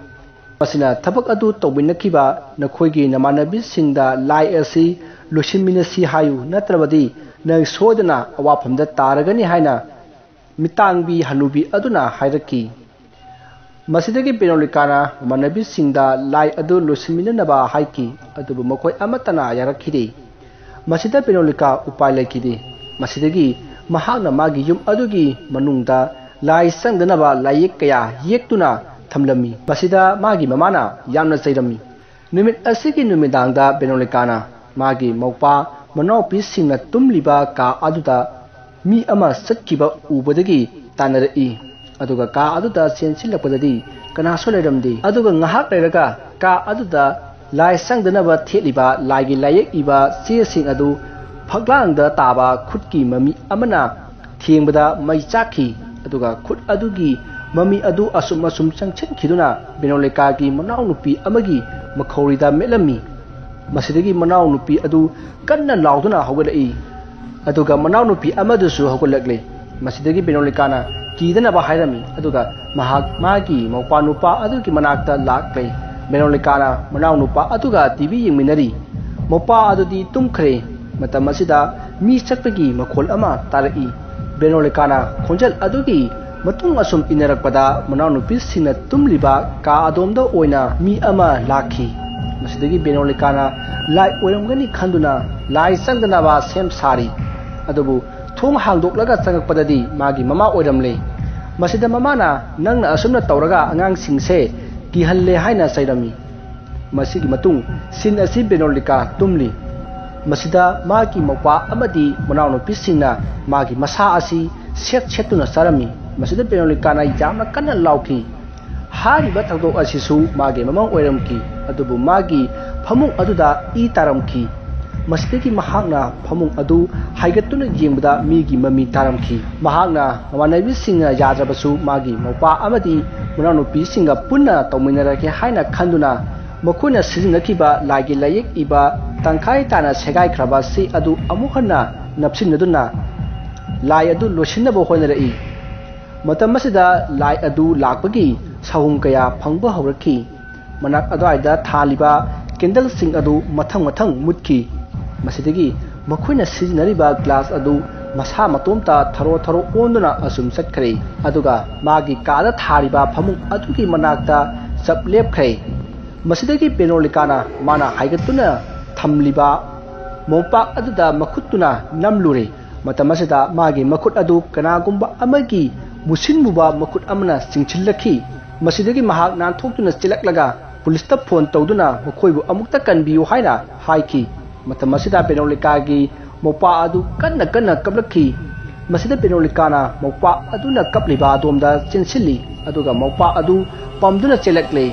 ꯃꯁꯤꯅ ꯊꯕꯛ ꯑꯗꯨ ꯇꯧꯃꯤꯟꯅꯈꯤꯕ ꯅꯈꯣꯏꯒꯤ ꯅꯃꯥꯟꯅꯕꯤꯁꯤꯡꯗ ꯂꯥꯏ ꯑꯁꯤ ꯂꯣꯏꯁꯤꯟꯃꯤꯟꯅꯁꯤ ꯍꯥꯏꯌꯨ, ꯅꯠꯇ꯭ꯔꯕꯗꯤ ꯅꯪ ꯁꯣꯏꯗꯅ ꯑꯋꯥꯐꯝꯗ ꯇꯥꯔꯒꯅꯤ" ꯍꯥꯏꯅ ꯃꯤꯇꯥꯡꯕꯤ ꯍꯅꯨꯕꯤ ꯑꯗꯨꯅ ꯍꯥꯏꯔꯛꯈꯤ꯫ ꯃꯁꯤꯗꯒꯤ ꯕꯦꯅꯣꯂꯤꯀꯥꯅ ꯃꯃꯥꯟꯅꯕꯤꯁꯤꯡꯗ ꯂꯥꯏ ꯑꯗꯨ ꯂꯣꯏꯁꯤꯟꯃꯤꯟꯅꯅꯕ ꯍꯥꯏꯈꯤ, ꯑꯗꯨꯕꯨ ꯃꯈꯣꯏ ꯑꯃꯠꯇꯅ ꯌꯥꯔꯛꯈꯤꯗꯦ꯫ ꯃꯁꯤꯗ ꯕꯦꯅꯣꯂꯤꯀꯥ ꯎꯄꯥꯏ ꯂꯩꯈꯤꯗꯦ꯫ ꯃꯁꯤꯗꯒꯤ ꯃꯍꯥꯛꯅ ꯃꯥꯒꯤ ꯌꯨꯝ ꯑꯗꯨꯒꯤ ꯃꯅꯨꯡꯗ ꯂꯥꯏ ꯆꯪꯗꯅꯕ ꯂꯥꯏꯌꯦꯛ ꯀꯌꯥ ꯌꯦꯛꯇꯨꯅ ꯊꯝꯂꯝꯃꯤ꯫ ꯃꯁꯤꯗ ꯃꯥꯒꯤ ꯃꯃꯥꯅ ꯌꯥꯝꯅ ꯆꯩꯔꯝꯃꯤ꯫ ꯅꯨꯃꯤꯠ ꯑꯁꯤꯒꯤ ꯅꯨꯃꯤꯗꯥꯡꯗ ꯕꯦꯅꯣꯂꯤꯀꯥꯅ ꯃꯥꯒꯤ ꯃꯧꯄꯥ ꯃꯅꯥꯎꯄꯤꯁꯤꯡꯅ ꯇꯨꯝꯂꯤꯕ ꯀꯥ ꯑꯗꯨꯗ ꯃꯤ ꯑꯃ ꯆꯠꯈꯤꯕ ꯎꯕꯗꯒꯤ ꯇꯥꯟꯅꯔꯛꯏ꯫ ꯑꯗꯨꯒ ꯀꯥ ꯑꯗꯨꯗ ꯆꯦꯟꯁꯤꯜꯂꯛꯄꯗꯗꯤ ꯀꯅꯥꯁꯨ ꯂꯩꯔꯝꯗꯦ꯫ ꯑꯗꯨꯒ ꯉꯥꯏꯍꯥꯛ ꯂꯩꯔꯒ ꯀꯥ ꯑꯗꯨꯗ ꯂꯥꯏ ꯆꯪꯗꯅꯕ ꯊꯦꯠꯂꯤꯕ ꯂꯥꯏꯒꯤ ꯂꯥꯏꯌꯦꯛ ꯏꯕ ꯆꯦꯁꯤꯡ ꯑꯗꯨ ꯐꯛꯂꯥꯡꯗ ꯇꯥꯕ ꯈꯨꯠꯀꯤ ꯃꯃꯤ ꯑꯃꯅ ꯊꯦꯡꯕꯗ ꯃꯩ ꯆꯥꯛꯈꯤ꯫ ꯑꯗꯨꯒ ꯈꯨꯠ ꯑꯗꯨꯒꯤ ꯃꯃꯤ ꯑꯗꯨ ꯑꯁꯨꯝ ꯑꯁꯨꯝ ꯆꯪꯁꯤꯟꯈꯤꯗꯨꯅ ꯕꯦꯅꯣꯂꯤꯀꯥꯒꯤ ꯃꯅꯥꯎꯅꯨꯄꯤ ꯑꯃꯒꯤ ꯃꯈꯧꯔꯤꯗ ꯃꯦꯠꯂꯝꯃꯤ꯫ ꯃꯁꯤꯗꯒꯤ ꯃꯅꯥꯎꯅꯨꯄꯤ ꯑꯗꯨ ꯀꯟꯅ ꯂꯥꯎꯗꯨꯅ ꯍꯧꯒꯠꯂꯛꯏ꯫ ꯑꯗꯨꯒ ꯃꯅꯥꯎꯅꯨꯄꯤ ꯑꯃꯗꯨꯁꯨ ꯍꯧꯒꯠꯂꯛꯂꯦ꯫ ꯃꯁꯤꯗꯒꯤ ꯕꯦꯅꯣꯂꯤꯀꯥꯅ ꯀꯤꯗꯅꯕ ꯍꯥꯏꯔꯝꯃꯤ꯫ ꯑꯗꯨꯒ ꯃꯍꯥꯛ ꯃꯥꯒꯤ ꯃꯧꯄꯥ ꯅꯨꯄꯥ ꯑꯗꯨꯒꯤ ꯃꯅꯥꯛꯇ ꯂꯥꯛꯂꯦ꯫ ꯕꯦꯅꯣꯂꯤꯀꯥꯅ ꯃꯅꯥꯎꯅꯨꯄꯥ ꯑꯗꯨꯒ ꯇꯤ ꯚꯤ ꯌꯦꯡꯃꯤꯟꯅꯔꯤ꯫ ꯃꯧꯄꯥ ꯑꯗꯨꯗꯤ ꯇꯨꯝꯈ꯭ꯔꯦ꯫ ꯃꯇꯝ ꯑꯁꯤꯗ ꯃꯤ ꯆꯠꯄꯒꯤ ꯃꯈꯣꯜ ꯑꯃ ꯇꯥꯔꯛꯏ꯫ ꯕꯦꯅꯣꯂꯤꯀꯥꯅ ꯈꯣꯟꯖꯦꯜ ꯑꯗꯨꯒꯤ ꯃꯇꯨꯡ ꯑꯁꯨꯝ ꯏꯟꯅꯔꯛꯄꯗ, ꯃꯅꯥꯎꯅꯨꯄꯤꯁꯤꯡꯅ ꯇꯨꯝꯂꯤꯕ ꯀꯥ ꯑꯗꯣꯝꯗ ꯑꯣꯏꯅ ꯃꯤ ꯑꯃ ꯂꯥꯛꯈꯤ꯫ ꯃꯁꯤꯗꯒꯤ ꯕꯦꯅꯣꯂꯤꯀꯥꯅ ꯂꯥꯏ ꯑꯣꯏꯔꯝꯒꯅꯤ ꯈꯟꯗꯨꯅ ꯂꯥꯏ ꯆꯪꯗꯅꯕ ꯁꯦꯝ ꯁꯥꯔꯤ꯫ ꯑꯗꯨꯕꯨ ꯊꯣꯡ ꯍꯥꯡꯗꯣꯛꯂꯒ ꯆꯪꯉꯛꯄꯗꯗꯤ ꯃꯥꯒꯤ ꯃꯃꯥ ꯑꯣꯏꯔꯝꯂꯦ꯫ ꯃꯁꯤꯗ ꯃꯃꯥꯅ, "ꯅꯪꯅ ꯑꯁꯨꯝꯅ ꯇꯧꯔꯒ ꯑꯉꯥꯡꯁꯤꯡꯁꯦ ꯀꯤꯍꯜꯂꯦ" ꯍꯥꯏꯅ ꯆꯩꯔꯝꯃꯤ꯫ ꯃꯁꯤꯒꯤ ꯃꯇꯨꯡ ꯁꯤꯟ ꯑꯁꯤ ꯕꯦꯅꯣꯂꯤꯀꯥ ꯇꯨꯝꯂꯤ꯫ ꯃꯁꯤꯗ ꯃꯥꯒꯤ ꯃꯧꯄ꯭ꯋꯥ ꯑꯃꯗꯤ ꯃꯅꯥꯎꯅꯨꯄꯤꯁꯤꯡꯅ ꯃꯥꯒꯤ ꯃꯁꯥ ꯑꯁꯤ ꯁꯦꯠ ꯁꯦꯠꯇꯨꯅ ꯆꯥꯔꯝꯃꯤ꯫ ꯃꯁꯤꯗ ꯕꯦꯅꯣꯂꯤꯀꯥꯅ ꯌꯥꯝꯅ ꯀꯟꯅ ꯂꯥꯎꯈꯤ꯫ ꯍꯥꯏꯔꯤꯕ ꯊꯧꯗꯣꯛ ꯑꯁꯤꯁꯨ ꯃꯥꯒꯤ ꯃꯃꯥꯡ ꯑꯣꯏꯔꯝꯈꯤ, ꯑꯗꯨꯕꯨ ꯃꯥꯒꯤ ꯐꯃꯨꯡ ꯑꯗꯨꯗ ꯏ ꯇꯥꯔꯝꯈꯤ꯫ ꯃꯁꯤꯗꯒꯤ ꯃꯍꯥꯛꯅ ꯐꯃꯨꯡ ꯑꯗꯨ ꯍꯥꯏꯒꯠꯇꯨꯅ ꯌꯦꯡꯕꯗ ꯃꯤꯒꯤ ꯃꯃꯤ ꯇꯥꯔꯝꯈꯤ꯫ ꯃꯍꯥꯛꯅ ꯃꯃꯥꯟꯅꯕꯤꯁꯤꯡꯅ ꯌꯥꯗ꯭ꯔꯕꯁꯨ ꯃꯥꯒꯤ ꯃꯧꯄ꯭ꯋꯥ ꯑꯃꯗꯤ ꯃꯅꯥꯎꯅꯨꯄꯤꯁꯤꯡꯒ ꯄꯨꯟꯅ ꯇꯧꯃꯤꯟꯅꯔꯒꯦ ꯍꯥꯏꯅ ꯈꯟꯗꯨꯅ ꯃꯈꯣꯏꯅ ꯁꯤꯖꯤꯟꯅꯈꯤꯕ ꯂꯥꯏꯒꯤ ꯂꯥꯏꯌꯦꯛ ꯏꯕ ꯇꯪꯈꯥꯏ ꯇꯥꯅ ꯁꯦꯒꯥꯏꯈ꯭ꯔꯕ ꯆꯦ ꯑꯗꯨ ꯑꯃꯨꯛ ꯍꯟꯅ ꯅꯞꯁꯤꯟꯅꯗꯨꯅ ꯂꯥꯏ ꯑꯗꯨ ꯂꯣꯏꯁꯤꯟꯅꯕ ꯍꯣꯠꯅꯔꯛꯏ꯫ ꯃꯇꯝ ꯑꯁꯤꯗ ꯂꯥꯏ ꯑꯗꯨ ꯂꯥꯛꯄꯒꯤ ꯁꯥꯍꯨꯝ ꯀꯌꯥ ꯐꯪꯕ ꯍꯧꯔꯛꯈꯤ꯫ ꯃꯅꯥꯛ ꯑꯗꯨꯋꯥꯏꯗ ꯊꯥꯜꯂꯤꯕ ꯀꯦꯟꯗꯜꯁꯤꯡ ꯑꯗꯨ ꯃꯊꯪ ꯃꯊꯪ ꯃꯨꯠꯈꯤ꯫ ꯃꯁꯤꯗꯒꯤ ꯃꯈꯣꯏꯅ ꯁꯤꯖꯤꯟꯅꯔꯤꯕ ꯒ꯭ꯂꯥꯁ ꯑꯗꯨ ꯃꯁꯥ ꯃꯇꯣꯝꯇ ꯊꯔꯣ ꯊꯔꯣ ꯑꯣꯟꯗꯨꯅ ꯑꯁꯨꯝ ꯆꯠꯈ꯭ꯔꯦ꯫ ꯑꯗꯨꯒ ꯃꯥꯒꯤ ꯀꯥꯗ ꯊꯥꯔꯤꯕ ꯐꯃꯨꯡ ꯑꯗꯨꯒꯤ ꯃꯅꯥꯛꯇ ꯆꯞ ꯂꯦꯞꯈ꯭ꯔꯦ꯫ ꯃꯁꯤꯗꯒꯤ ꯕꯦꯅꯣꯂꯤꯀꯥꯅ ꯃꯥꯅ ꯍꯥꯏꯒꯠꯇꯨꯅ ꯊꯝꯂꯤꯕ ꯃꯣꯝꯄꯥꯛ ꯑꯗꯨꯗ ꯃꯈꯨꯠꯇꯨꯅ ꯅꯝꯂꯨꯔꯦ꯫ ꯃꯇꯝ ꯑꯁꯤꯗ ꯃꯥꯒꯤ ꯃꯈꯨꯠ ꯑꯗꯨ ꯀꯅꯥꯒꯨꯝꯕ ꯑꯃꯒꯤ ꯃꯨꯁꯤꯟꯃꯨꯕ ꯃꯈꯨꯠ ꯑꯃꯅ ꯆꯤꯡꯁꯤꯜꯂꯛꯈꯤ꯫ ꯃꯁꯤꯗꯒꯤ ꯃꯍꯥꯛ ꯅꯥꯟꯊꯣꯛꯇꯨꯅ ꯆꯦꯜꯂꯛꯂꯒ ꯄꯨꯂꯤꯁꯇ ꯐꯣꯟ ꯇꯧꯗꯨꯅ ꯃꯈꯣꯏꯕꯨ ꯑꯃꯨꯛꯇ ꯀꯟꯕꯤꯌꯨ ꯍꯥꯏꯅ ꯍꯥꯏꯈꯤ꯫ ꯃꯇꯝ ꯑꯁꯤꯗ ꯕꯦꯅꯣꯂꯤꯀꯥꯒꯤ ꯃꯧꯄꯥ ꯑꯗꯨ ꯀꯟꯅ ꯀꯟꯅ ꯀꯞꯂꯛꯈꯤ꯫ ꯃꯁꯤꯗ ꯕꯦꯅꯣꯂꯤꯀꯥꯅ ꯃꯧꯄꯥ ꯑꯗꯨꯅ ꯀꯞꯂꯤꯕ ꯑꯗꯣꯝꯗ ꯆꯦꯟꯁꯤꯜꯂꯤ, ꯑꯗꯨꯒ ꯃꯧꯄꯥ ꯑꯗꯨ ꯄꯝꯗꯨꯅ ꯆꯦꯜꯂꯛꯂꯦ꯫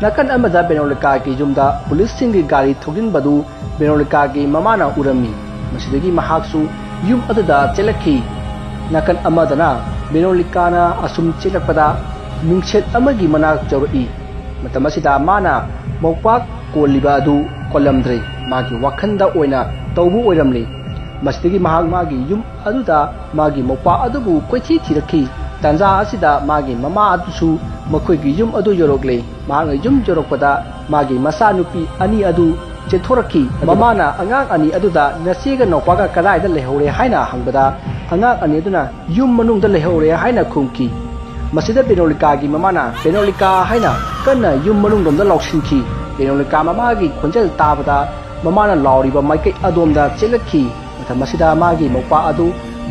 ꯅꯥꯀꯟ ꯑꯃꯗ ꯕꯦꯅꯣꯂꯤꯀꯥꯒꯤ ꯌꯨꯝꯗ ꯄꯨꯂꯤꯁꯁꯤꯡꯒꯤ ꯒꯥꯔꯤ ꯊꯧꯖꯤꯟꯕꯗꯨ ꯕꯦꯅꯣꯂꯤꯀꯥꯒꯤ ꯃꯃꯥꯅ ꯎꯔꯝꯃꯤ꯫ ꯃꯁꯤꯗꯒꯤ ꯃꯍꯥꯛꯁꯨ ꯌꯨꯝ ꯑꯗꯨꯗ ꯆꯦꯜꯂꯛꯈꯤ꯫ ꯅꯥꯀꯟ ꯑꯃꯗꯅ ꯕꯦꯅꯣꯂꯤꯀꯥꯅ ꯑꯁꯨꯝ ꯆꯦꯜꯂꯛꯄꯗ ꯃꯤꯡꯁꯦꯜ ꯑꯃꯒꯤ ꯃꯅꯥꯛ ꯌꯧꯔꯛꯏ꯫ ꯃꯇꯝ ꯑꯁꯤꯗ ꯃꯥꯅ ꯃꯧꯄꯥꯛ ꯀꯣꯜꯂꯤꯕ ꯑꯗꯨ ꯀꯣꯜꯂꯝꯗ꯭ꯔꯦ꯫ ꯃꯥꯒꯤ ꯋꯥꯈꯜꯗ ꯑꯣꯏꯅ ꯇꯧꯕ ꯑꯣꯏꯔꯝꯂꯦ꯫ ꯃꯁꯤꯗꯒꯤ ꯃꯍꯥꯛ ꯃꯥꯒꯤ ꯌꯨꯝ ꯑꯗꯨꯗ ꯃꯥꯒꯤ ꯃꯧꯄꯥ ꯑꯗꯨꯕꯨ ꯀꯣꯏꯊꯤ ꯊꯤꯔꯛꯈꯤ꯫ ꯇꯥꯟꯖꯥ ꯑꯁꯤꯗ ꯃꯥꯒꯤ ꯃꯃꯥ ꯑꯗꯨꯁꯨ ꯃꯈꯣꯏꯒꯤ ꯌꯨꯝ ꯑꯗꯨ ꯌꯧꯔꯛꯂꯦ꯫ ꯃꯍꯥꯛꯅ ꯌꯨꯝ ꯌꯧꯔꯛꯄꯗ ꯃꯥꯒꯤ ꯃꯆꯥꯅꯨꯄꯤ ꯑꯅꯤ ꯑꯗꯨ ꯆꯦꯟꯊꯣꯔꯛꯈꯤ꯫ ꯃꯃꯥꯅ ꯑꯉꯥꯡ ꯑꯅꯤ ꯑꯗꯨꯗ, "ꯅꯆꯦꯒ ꯅꯧꯄꯥꯒ ꯀꯗꯥꯏꯗ ꯂꯩꯍꯧꯔꯦ?" ꯍꯥꯏꯅ ꯍꯪꯕꯗ, ꯑꯉꯥꯡ ꯑꯅꯤ ꯑꯗꯨꯅ ꯌꯨꯝ ꯃꯅꯨꯡꯗ ꯂꯩꯍꯧꯔꯦ ꯍꯥꯏꯅ ꯈꯨꯝꯈꯤ꯫ ꯃꯁꯤꯗ ꯕꯦꯅꯣꯂꯤꯀꯥꯒꯤ ꯃꯃꯥꯅ "ꯕꯦꯅꯣꯂꯤꯀꯥ" ꯍꯥꯏꯅ ꯀꯟꯅ ꯌꯨꯝ ꯃꯅꯨꯡꯂꯣꯝꯗ ꯂꯥꯎꯁꯤꯟꯈꯤ꯫ ꯕꯦꯅꯣꯂꯤꯀꯥ ꯃꯃꯥꯒꯤ ꯈꯣꯟꯖꯦꯜ ꯇꯥꯕꯗ ꯃꯃꯥꯅ ꯂꯥꯎꯔꯤꯕ ꯃꯥꯏꯀꯩ ꯑꯗꯣꯝꯗ ꯆꯦꯜꯂꯛꯈꯤ꯫ ꯃꯇꯝ ꯑꯁꯤꯗ ꯃꯥꯒꯤ ꯃꯧꯄꯥ ꯑꯗꯨ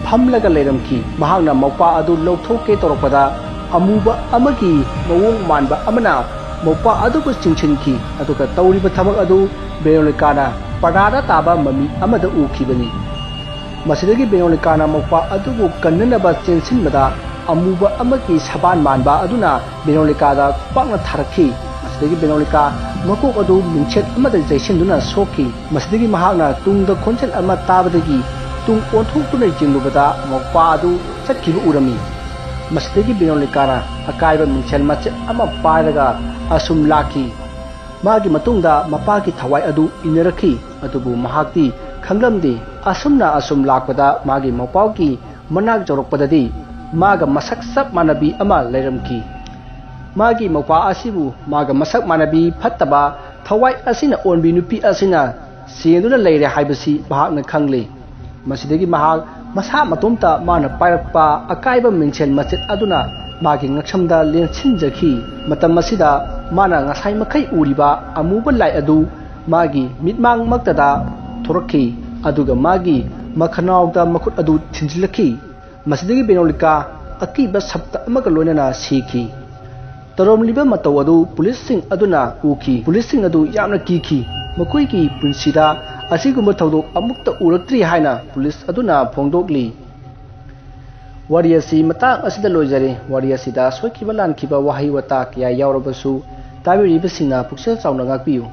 ꯐꯝꯂꯒ ꯂꯩꯔꯝꯈꯤ꯫ ꯃꯍꯥꯛꯅ ꯃꯧꯄꯥ ꯑꯗꯨ ꯂꯧꯊꯣꯛꯀꯦ ꯇꯧꯔꯛꯄꯗ ꯑꯃꯨꯕ ꯑꯃꯒꯤ ꯃꯑꯣꯡ ꯃꯥꯟꯕ ꯑꯃꯅ ꯃꯧꯄꯥ ꯑꯗꯨꯕꯨ ꯆꯤꯡꯁꯤꯟꯈꯤ, ꯑꯗꯨꯒ ꯇꯧꯔꯤꯕ ꯊꯕꯛ ꯑꯗꯨ ꯕꯦꯅꯣꯂꯤꯀꯥꯅ ꯄꯔꯗꯥꯗ ꯇꯥꯕ ꯃꯃꯤ ꯑꯃꯗ ꯎꯈꯤꯕꯅꯤ꯫ ꯃꯁꯤꯗꯒꯤ ꯕꯦꯅꯣꯂꯤꯀꯥꯅ ꯃꯧꯄꯥ ꯑꯗꯨꯕꯨ ꯀꯟꯅꯅꯕ ꯆꯦꯟꯁꯤꯟꯕꯗ ꯑꯃꯨꯕ ꯑꯃꯒꯤ ꯁꯕꯥꯟ ꯃꯥꯟꯕ ꯑꯗꯨꯅ ꯕꯦꯅꯣꯂꯤꯀꯥꯗ ꯈꯨꯄꯥꯛꯅ ꯊꯥꯔꯛꯈꯤ꯫ ꯃꯁꯤꯗꯒꯤ ꯕꯦꯅꯣꯂꯤꯀꯥ ꯃꯀꯣꯛ ꯑꯗꯨ ꯃꯤꯡꯁꯦꯠ ꯑꯃꯗ ꯌꯩꯁꯤꯟꯗꯨꯅ ꯁꯣꯛꯈꯤ꯫ ꯃꯁꯤꯗꯒꯤ ꯃꯍꯥꯛꯅ ꯇꯨꯡꯗ ꯈꯣꯟꯖꯦꯜ ꯑꯃ ꯇꯥꯕꯗꯒꯤ ꯇꯨꯡ ꯑꯣꯟꯊꯣꯛꯇꯨꯅ ꯌꯦꯡꯂꯨꯕꯗ ꯃꯧꯄꯥ ꯑꯗꯨ ꯆꯠꯈꯤꯕ ꯎꯔꯝꯃꯤ꯫ ꯃꯁꯤꯗꯒꯤ ꯕꯦꯅꯣꯂꯤꯀꯥꯅ ꯑꯀꯥꯏꯕ ꯃꯤꯡꯁꯦꯜ ꯃꯆꯦꯠ ꯑꯃ ꯄꯥꯏꯔꯒ ꯑꯁꯨꯝ ꯂꯥꯛꯈꯤ꯫ ꯃꯥꯒꯤ ꯃꯇꯨꯡꯗ ꯃꯄꯥꯒꯤ ꯊꯋꯥꯏ ꯑꯗꯨ ꯏꯟꯅꯔꯛꯈꯤ, ꯑꯗꯨꯕꯨ ꯃꯍꯥꯛꯇꯤ ꯈꯪꯂꯝꯗꯦ꯫ ꯑꯁꯨꯝꯅ ꯑꯁꯨꯝ ꯂꯥꯛꯄꯗ ꯃꯥꯒꯤ ꯃꯧꯄꯥꯒꯤ ꯃꯅꯥꯛ ꯌꯧꯔꯛꯄꯗꯗꯤ ꯃꯥꯒ ꯃꯁꯛ ꯆꯞ ꯃꯥꯟꯅꯕꯤ ꯑꯃ ꯂꯩꯔꯝꯈꯤ꯫ ꯃꯥꯒꯤ ꯃꯧꯄꯥ ꯑꯁꯤꯕꯨ ꯃꯥꯒ ꯃꯁꯛ ꯃꯥꯟꯅꯕꯤ ꯐꯠꯇꯕ ꯊꯋꯥꯏ ꯑꯁꯤꯅ ꯑꯣꯟꯕꯤ ꯅꯨꯄꯤ ꯑꯁꯤꯅ ꯁꯦꯟꯗꯨꯅ ꯂꯩꯔꯦ ꯍꯥꯏꯕꯁꯤ ꯃꯍꯥꯛꯅ ꯈꯪꯂꯦ꯫ ꯃꯁꯤꯗꯒꯤ ꯃꯍꯥꯛ ꯃꯁꯥ ꯃꯇꯣꯝꯇ ꯃꯥꯅ ꯄꯥꯏꯔꯛꯄ ꯑꯀꯥꯏꯕ ꯃꯤꯡꯁꯦꯜ ꯃꯆꯦꯠ ꯑꯗꯨꯅ ꯃꯥꯒꯤ ꯉꯛꯁꯝꯗ ꯂꯦꯟꯁꯤꯟꯖꯈꯤ꯫ ꯃꯇꯝ ꯑꯁꯤꯗ ꯃꯥꯅ ꯉꯁꯥꯏ ꯃꯈꯩ ꯎꯔꯤꯕ ꯑꯃꯨꯕ ꯂꯥꯏ ꯑꯗꯨ ꯃꯥꯒꯤ ꯃꯤꯠꯃꯥꯡꯃꯛꯇꯗ ꯊꯣꯔꯛꯈꯤ, ꯑꯗꯨꯒ ꯃꯥꯒꯤ ꯃꯈꯅꯥꯎꯗ ꯃꯈꯨꯠ ꯑꯗꯨ ꯊꯤꯟꯖꯤꯜꯂꯛꯈꯤ꯫ ꯃꯁꯤꯗꯒꯤ ꯕꯦꯅꯣꯂꯤꯀꯥ ꯑꯀꯤꯕ ꯁꯞꯇ ꯑꯃꯒ ꯂꯣꯏꯅꯅ ꯁꯤꯈꯤ꯫ ꯇꯧꯔꯝꯂꯤꯕ ꯃꯇꯧ ꯑꯗꯨ ꯄꯨꯂꯤꯁꯁꯤꯡ ꯑꯗꯨꯅ ꯎꯈꯤ꯫ ꯄꯨꯂꯤꯁꯁꯤꯡ ꯑꯗꯨ ꯌꯥꯝꯅ ꯀꯤꯈꯤ꯫ ꯃꯈꯣꯏꯒꯤ ꯄꯨꯟꯁꯤꯗ ꯑꯁꯤꯒꯨꯝꯕ ꯊꯧꯗꯣꯛ ꯑꯃꯨꯛꯇ ꯎꯔꯛꯇ꯭ꯔꯤ ꯍꯥꯏꯅ ꯄꯨꯂꯤꯁ ꯑꯗꯨꯅ ꯐꯣꯡꯗꯣꯛꯂꯤ꯫ ꯋꯥꯔꯤ ꯑꯁꯤ ꯃꯇꯥꯡ ꯑꯁꯤꯗ ꯂꯣꯏꯖꯔꯦ꯫ ꯋꯥꯔꯤ ꯑꯁꯤꯗ ꯁꯣꯏꯈꯤꯕ ꯂꯥꯟꯈꯤꯕ ꯋꯥꯍꯩ ꯋꯥꯇꯥ ꯀꯌꯥ ꯌꯥꯎꯔꯕꯁꯨ ꯇꯥꯕꯤꯔꯤꯕꯁꯤꯡꯅ ꯄꯨꯛꯆꯦꯜ ꯆꯥꯎꯅ ꯉꯥꯛꯄꯤꯌꯨ꯫